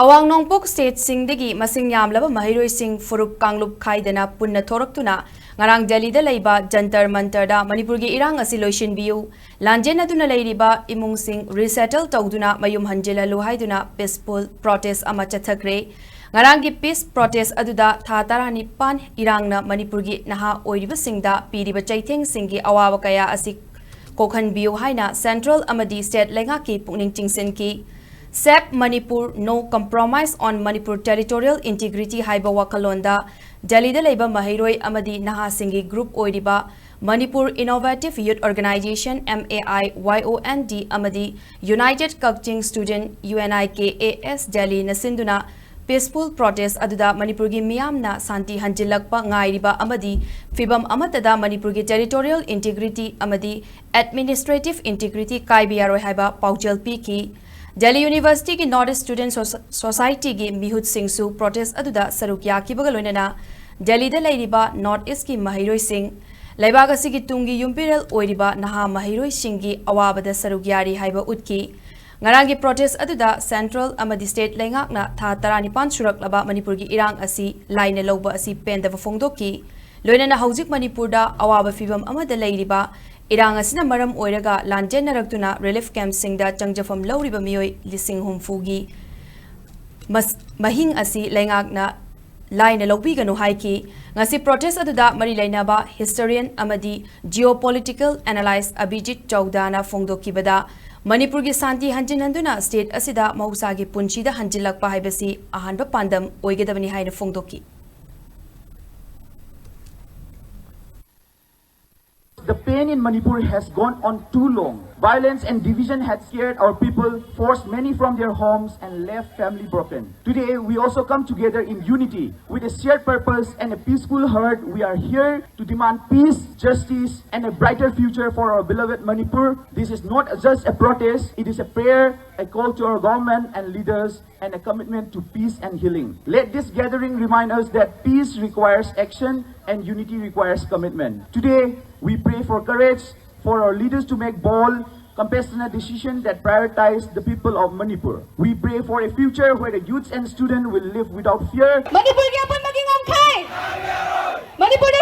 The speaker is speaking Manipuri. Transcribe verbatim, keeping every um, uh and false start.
ꯑꯋꯥꯡ ꯅꯣꯡꯄꯣꯛ ꯁ꯭ꯇꯦꯠꯁꯤꯡꯗꯒꯤ ꯃꯁꯤꯡ ꯌꯥꯝꯂꯕ ꯃꯍꯩꯔꯣꯏꯁꯤꯡ ꯐꯨꯔꯨꯞ ꯀꯥꯡꯂꯨꯞ ꯈꯥꯏꯗꯅ ꯄꯨꯟꯅ ꯊꯣꯔꯛꯇꯨꯅ ꯉꯔꯥꯡ ꯗꯦꯜꯂꯤꯗ ꯂꯩꯕ ꯖꯟꯇꯔ ꯃꯟꯇꯔꯗ ꯃꯅꯤꯄꯨꯔꯒꯤ ꯏꯔꯥꯡ ꯑꯁꯤ ꯂꯣꯏꯁꯤꯟꯕꯤꯌꯨ, ꯂꯥꯟꯖꯦꯟꯅꯗꯨꯅ ꯂꯩꯔꯤꯕ ꯏꯃꯨꯡꯁꯤꯡ ꯔꯤꯁꯦꯇꯜ ꯇꯧꯗꯨꯅ ꯃꯌꯨꯝ ꯍꯟꯖꯤꯜꯍꯜꯂꯨ ꯍꯥꯏꯗꯨꯅ ꯄꯤꯁꯐꯨꯜ ꯄ꯭ꯔꯣꯇꯦꯁ ꯑꯃ ꯆꯠꯊꯈ꯭ꯔꯦ꯫ ꯉꯔꯥꯡꯒꯤ ꯄꯤꯁ ꯄ꯭ꯔꯣꯇꯦꯁ ꯑꯗꯨꯗ ꯊꯥ ꯇꯔꯥꯅꯤꯄꯥꯟ ꯏꯔꯥꯡꯅ ꯃꯅꯤꯄꯨꯔꯒꯤ ꯅꯍꯥ ꯑꯣꯏꯔꯤꯕꯁꯤꯡꯗ ꯄꯤꯔꯤꯕ ꯆꯩꯊꯦꯡꯁꯤꯡꯒꯤ ꯑꯋꯥꯕ ꯀꯌꯥ ꯑꯁꯤ ꯀꯣꯛꯍꯟꯕꯤꯌꯨ ꯍꯥꯏꯅ ꯁꯦꯟꯇ꯭ꯔꯦꯜ ꯑꯃꯗꯤ ꯁ꯭ꯇꯦꯠ ꯂꯩꯉꯥꯛꯀꯤ ꯄꯨꯛꯅꯤꯡ ꯆꯤꯡꯁꯤꯟꯈꯤ꯫ Save Manipur, No Compromise on Manipur Territorial Integrity ꯍꯥꯏꯕ ꯋꯥꯈꯜꯂꯣꯟꯗ ꯗꯦꯜꯂꯤꯗ ꯂꯩꯕ ꯃꯍꯩꯔꯣꯏ ꯑꯃꯗꯤ ꯅꯍꯥꯁꯤꯡꯒꯤ ꯒ꯭ꯔꯨꯞ ꯑꯣꯏꯔꯤꯕ Manipur Innovative Youth Organization, M A I Y O N D, ꯑꯃꯗꯤ United Kakching Student, U N I K A S, ꯗꯦꯜꯂꯤꯅ ꯁꯤꯟꯗꯨꯅ ꯄꯤꯁꯐꯨꯜ ꯄ꯭ꯔꯣꯇꯦꯁ ꯑꯗꯨꯗ ꯃꯅꯤꯄꯨꯔꯒꯤ ꯃꯤꯌꯥꯝꯅ ꯁꯥꯟꯇꯤ ꯍꯟꯖꯤꯜꯂꯛꯄ ꯉꯥꯏꯔꯤꯕ ꯑꯃꯗꯤ ꯐꯤꯚꯝ ꯑꯃꯠꯇꯗ ꯃꯅꯤꯄꯨꯔꯒꯤ ꯇꯦꯔꯤꯇꯣꯔꯤꯌꯦꯜ ꯏꯟꯇꯤꯒ꯭ꯔꯤꯇꯤ ꯑꯃꯗꯤ ꯑꯦꯗꯃꯤꯅꯤꯁꯇ꯭ꯔꯦꯇꯤꯚ ꯏꯟꯇꯤꯒ꯭ꯔꯤꯇꯤ ꯀꯥꯏꯕ ꯌꯥꯔꯣꯏ ꯍꯥꯏꯕ ꯄꯥꯎꯖꯦꯜ ꯄꯤꯈꯤ꯫ ꯗꯦꯜꯂꯤ ꯌꯨꯅꯤꯚꯔꯁꯤꯇꯤꯒꯤ North East Student Soci-, Societyꯒꯤ ꯃꯤꯍꯨꯠꯁꯤꯡꯁꯨ ꯄ꯭ꯔꯣꯇꯦꯁ ꯑꯗꯨꯗ ꯁꯔꯨꯛ ꯌꯥꯈꯤꯕꯒ ꯂꯣꯏꯅꯅ ꯗꯦꯜꯂꯤꯗ ꯂꯩꯔꯤꯕ North Eastꯀꯤ ꯃꯍꯩꯔꯣꯏꯁꯤꯡ, ꯂꯩꯕꯥꯛ ꯑꯁꯤꯒꯤ ꯇꯨꯡꯒꯤ ꯌꯨꯝꯕꯤꯔꯦꯜ ꯑꯣꯏꯔꯤꯕ ꯅꯍꯥ ꯃꯍꯩꯔꯣꯏꯁꯤꯡꯒꯤ ꯑꯋꯥꯕꯗ ꯁꯔꯨꯛ ꯌꯥꯔꯤ ꯍꯥꯏꯕ ꯎꯠꯈꯤ꯫ ꯉꯔꯥꯡꯒꯤ ꯄ꯭ꯔꯣꯇꯦꯁ ꯑꯗꯨꯗ ꯁꯦꯟꯇ꯭ꯔꯦꯜ ꯑꯃꯗꯤ ꯁ꯭ꯇꯦꯠ ꯂꯩꯉꯥꯛꯅ ꯊꯥ ꯇꯔꯥꯅꯤꯄꯥꯟ ꯁꯨꯔꯛꯂꯕ ꯃꯅꯤꯄꯨꯔꯒꯤ ꯏꯔꯥꯡ ꯑꯁꯤ ꯂꯥꯏꯅ ꯂꯧꯕ ꯑꯁꯤ ꯄꯦꯟꯗꯕ ꯐꯣꯡꯗꯣꯛꯈꯤ꯫ ꯂꯣꯏꯅꯅ ꯍꯧꯖꯤꯛ ꯃꯅꯤꯄꯨꯔꯗ ꯑꯋꯥꯕ ꯐꯤꯚꯝ ꯑꯃꯗ ꯂꯩꯔꯤꯕ ꯏꯔꯥꯡ ꯑꯁꯤꯅ ꯃꯔꯝ ꯑꯣꯏꯔꯒ ꯂꯥꯟꯖꯦꯟꯅꯔꯛꯇꯨꯅ ꯔꯤꯂꯤꯐ ꯀꯦꯝꯞꯁꯤꯡꯗ ꯆꯪꯖꯐꯝ ꯂꯧꯔꯤꯕ ꯃꯤꯑꯣꯏ ꯂꯤꯁꯤꯡ ꯍꯨꯝꯐꯨꯒꯤ ꯃꯁ-, ꯃꯍꯤꯡ ꯑꯁꯤ ꯂꯩꯉꯥꯛꯅ ꯂꯥꯏꯅ ꯂꯧꯕꯤꯒꯅꯨ ꯍꯥꯏꯈꯤ꯫ ꯉꯁꯤ ꯄ꯭ꯔꯣꯇꯦꯁ ꯑꯗꯨꯗ ꯃꯔꯤ ꯂꯩꯅꯕ ꯍꯤꯁꯇꯣꯔꯤꯌꯟ ꯑꯃꯗꯤ ꯖꯤꯑꯣꯄꯣꯂꯤꯇꯤꯀꯦꯜ ꯑꯦꯅꯥꯂꯥꯏꯁ ꯑꯕꯤꯖꯤꯠ ꯆꯧꯗꯥꯅ ꯐꯣꯡꯗꯣꯛꯈꯤꯕꯗ, ꯃꯅꯤꯄꯨꯔꯒꯤ ꯁꯥꯟꯇꯤ ꯍꯟꯖꯤꯟꯍꯟꯗꯨꯅ ꯁ꯭ꯇꯦꯠ ꯑꯁꯤꯗ ꯃꯍꯧꯁꯥꯒꯤ ꯄꯨꯟꯁꯤꯗ ꯍꯟꯖꯤꯜꯂꯛꯄ ꯍꯥꯏꯕꯁꯤ ꯑꯍꯥꯟꯕ ꯄꯥꯟꯗꯝ ꯑꯣꯏꯒꯗꯕꯅꯤ ꯍꯥꯏꯅ ꯐꯣꯡꯗꯣꯛꯈꯤ꯫ The pain in Manipur has gone on too long. Violence and division had scared our people, forced many from their homes, and left family broken. Today, we also come together in unity. With a shared purpose and a peaceful heart, we are here to demand peace, justice, and a brighter future for our beloved Manipur. This is not just a protest, it is a prayer, a call to our government and leaders, and a commitment to peace and healing. Let this gathering remind us that peace requires action and unity requires commitment. Today, we pray for courage, for our leaders to make bold, Compassionate decision that prioritize the people of Manipur. We pray for a future where the youths and students will live without fear. ꯃꯅꯤꯄꯨꯔꯒꯤ ꯑꯄꯨꯟꯕꯒꯤ ꯉꯝꯈꯩ, ꯃꯅꯤꯄꯨꯔꯗ